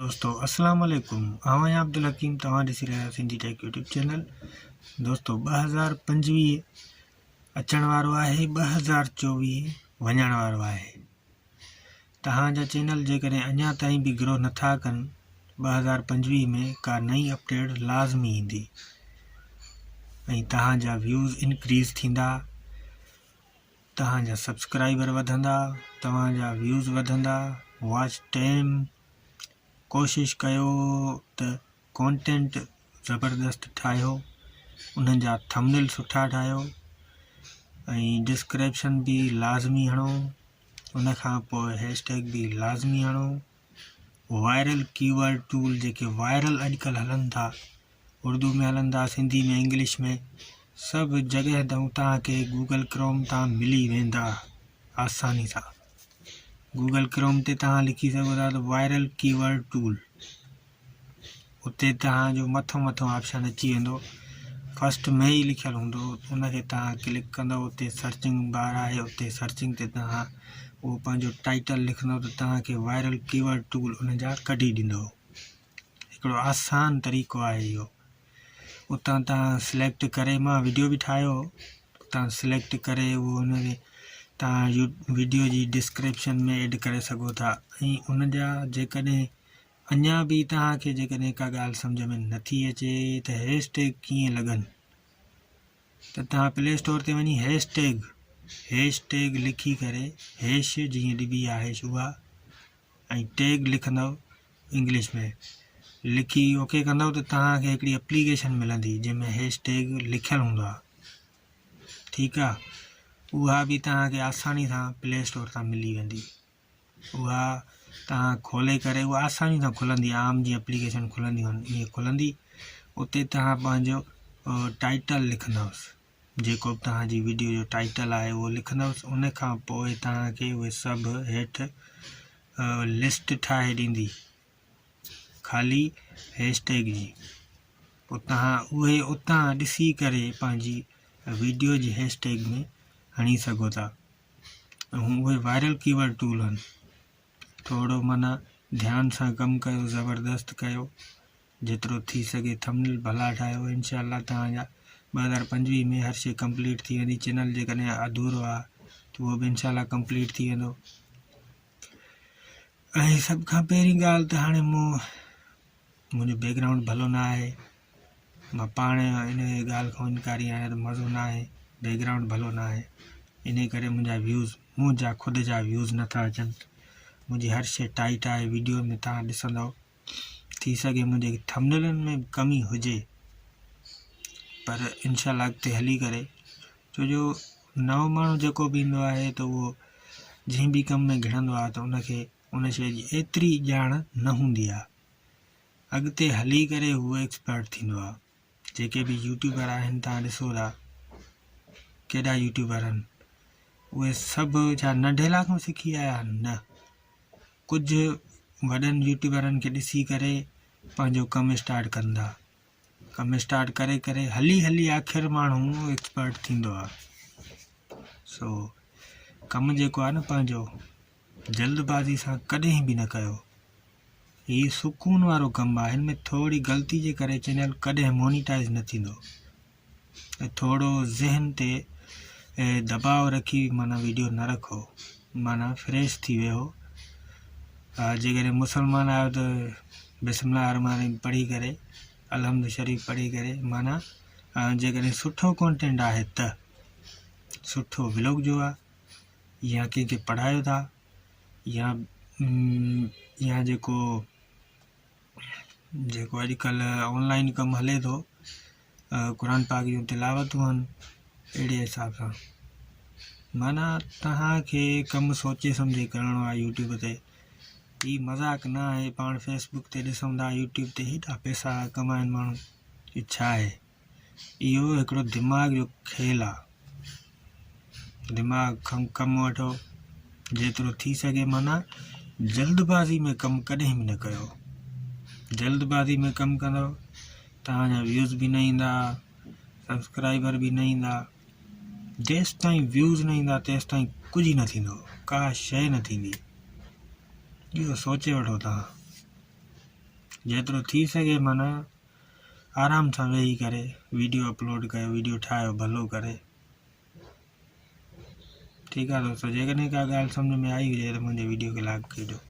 دوستو اسلام عليڪم آئون آهيان عبدالحڪيم توهان ڏسي رهيا آهيو سنڌي ٽيڪ يوٽيوب چينل دوستو 2025 اچڻ وارو آهي 2024 وڃڻ وارو آهي توهان جا چينل جيڪڏهن اڃا تائين به گرو نٿا ڪن 2025 ۾ ڪا نئين اپڊيٽ لازمي ايندي ۽ توهان جا ويوز انڪريز ٿيندا توهان جا سبسڪرائبر وڌندا توهان جا ويوز وڌندا واچ ٽائيم ڪوشش ڪيو ته ڪونٽينٽ زبردست ٺاهيو انهن جا ٿمنيل سٺا ٺاهيو ۽ ڊسڪرپشن به لازمي هڻو ان کان پوء هيش ٽيگ به لازمي هڻو وائرل ڪيورڊ ٽول جيڪي وائرل اڄڪلهه هلن ٿا اردو ۾ هلن ٿا سنڌي ۾ انگلش ۾ سڀ جڳهه تان توهان کي گوگل ڪروم تان ملي ويندا آساني سان گوگل ڪروم تي توهان لکي سگهو ٿا ته وائرل ڪيورڊ ٽول اتي توهان جو مٿو مٿو آپشن اچي ويندو فرسٽ ۾ ئي لکيل هوندو ان کي توهان ڪلڪ ڪندو اتي سرچنگ بار آهي اتي سرچنگ تي توهان اهو پنهنجو ٽائيٽل لکندو ته توهان کي وائرل ڪيورڊ ٽول ان جا ڪڍي ڏيندو هڪڙو آسان طريقو آهي اهو اتان تان سليڪٽ ڪري مان وڊيو به ٺاهيو هو اتان سليڪٽ ڪري اهو ان کي تان وڊيو جي ڊسڪرپشن ۾ ايڊ ڪري سگهو ٿا ۽ ان جا جيڪڏهن اڃا به توهان کي جيڪڏهن ڪا ڳالهه سمجهه ۾ نٿي اچي ته هيش ٽيگ ڪيئن لڳن ته توهان پلي اسٽور تي وڃي هيش ٽيگ هيش ٽيگ لکي ڪري هيش جيئن ڏبي آهي هيش اها ۽ ٽيگ لکندؤ انگلش ۾ لکي اوڪي ڪندؤ ته توهان کي هڪڙي اپليڪيشن ملندي جنهن ۾ هيش ٽيگ لکيل هوندو آهي ٺيڪ آهي اها به توهان کي آساني سان پلي اسٽور تان ملي ويندي اها توهان کولي ڪري اها آساني سان کلندي عام جيئن اپليڪيشن کلنديون آهن ائين کلندي اتي توهان پنهنجو ٽائيٽل لکندؤس جيڪو به توهان جي وڊيو جو ٽائيٽل آهي اهو لکندؤس ان کان پوء توهان کي اهي سڀ هيٺ لسٽ ٺاهي ڏيندي خالي هيش ٽيگ جي پوء توهان اهي اتان ڏسي ڪري پنهنجي وڊيو جي هيش ٽيگ ۾ هڻي سگهو ٿا ۽ اهي وائرل ڪيورڊ ٽول آهن ٿورو معنيٰ ڌيان سان ڪم ڪيو زبردست ڪيو جيترو ٿي سگهي ٿمنيل ڀلا ٺاهيو انشاء الله توهان جا 2025 ۾ هر شي ڪمپليٽ ٿي ويندي چينل جيڪڏهن اڌورو آهي ته اهو به انشاء الله ڪمپليٽ ٿي ويندو ۽ سڀ کان پهرين ڳالهه ته هاڻي مون منهنجو بيڪ گرائونڊ ڀلو نه آهي مان پاڻ ان ڳالهه کان انڪاري آهيان ته مزو نه آهي بيڪ گرائونڊ ڀلو نه آهي ان ڪري منهنجا ويوز منهنجا خود جا ويوز نٿا اچن منهنجي هر شي ٽائيٽ آهي ويڊيو ۾ تان ڏسندو ٿي سگهي منهنجي ٿمنيلن ۾ به ڪمي هجي پر انشاء الله اڳتي هلي ڪري ڇو جو نئون ماڻهو جيڪو به ايندو آهي ته اهو جنهن به ڪم ۾ گهڙندو آهي ته ان کي ان شيء جي ايتري ڄاڻ نه هوندي آهي اڳتي هلي ڪري هو ايڪسپرٽ ٿيندو آهي جيڪي به يوٽيوبر آهن تان ڏسو ٿا ڪيڏا يوٽيوبر آهن اهي سڀ ڇا ننڍي لاء کان سکي آيا آهن نه ڪجهه وڏن يوٽيوبرن کي ڏسي ڪري پنهنجو ڪم اسٽارٽ ڪن ٿا ڪم اسٽارٽ ڪري ڪري هلي هلي آخر ماڻهو ايڪسپرٽ ٿيندو آهي سو ڪم جيڪو آهي نه پنهنجو جلد بازي سان ڪڏهن به نه ڪيو هي سڪون وارو ڪم آهي هن ۾ ٿوري غلطي جي ڪري چينل ڪڏهن مونيٽائز نه ٿيندو ۽ ٿورو ذهن تي دٻاء رکي معنيٰ ويڊيو نه رکو معنيٰ فريش ٿي ويهو جيڪڏهن مسلمان آهيو ته بسم الله الرحمن الرحيم پڙهي ڪري الحمد شريف پڙهي ڪري معنيٰ جيڪڏهن سٺو ڪانٽينٽ آهي ته سٺو ولاگ جو آهي يا ڪنهن کي پڙهايو ٿا يا يا جيڪو جيڪو اڄڪلهه آنلائن ڪم هلي ٿو قرآن پاڪ جون تلاوتون آهن اهڙي حساب سان معنيٰ توهان کي ڪم سوچي سمجهي ڪرڻو آهي يوٽيوب تي هي مذاق نه آهي پاڻ فيسبڪ تي ڏسون ٿا يوٽيوب تي هيڏا پئسا ڪمائن ماڻهو هي ڇا آهي اهو هڪڙو دماغ جو کيل آهي دماغ کان ڪم وٺو جيترو ٿي سگهي معنيٰ جلد بازي ۾ ڪم ڪڏهن به نه ڪيو جلد بازي ۾ ڪم ڪندو توهان جا ويوز به نه ايندا سبسڪرائبر به نه ايندا جيستائين ويوز نه ايندا تيستائين ڪجهه نه ٿيندو ڪا شيء نه ٿيندي اهو سوچي وٺو توهان. جيترو ٿي سگهي معنيٰ آرام سان ويهي ڪري ويڊيو اپلوڊ ڪيو ويڊيو ٺاهيو ڀلو ڪري ٺيڪ آهي دوستو جيڪڏهن ڪا ڳالهه سمجھ ۾ آئي هجي ته منهنجي ويڊيو کي لائڪ ڪجو.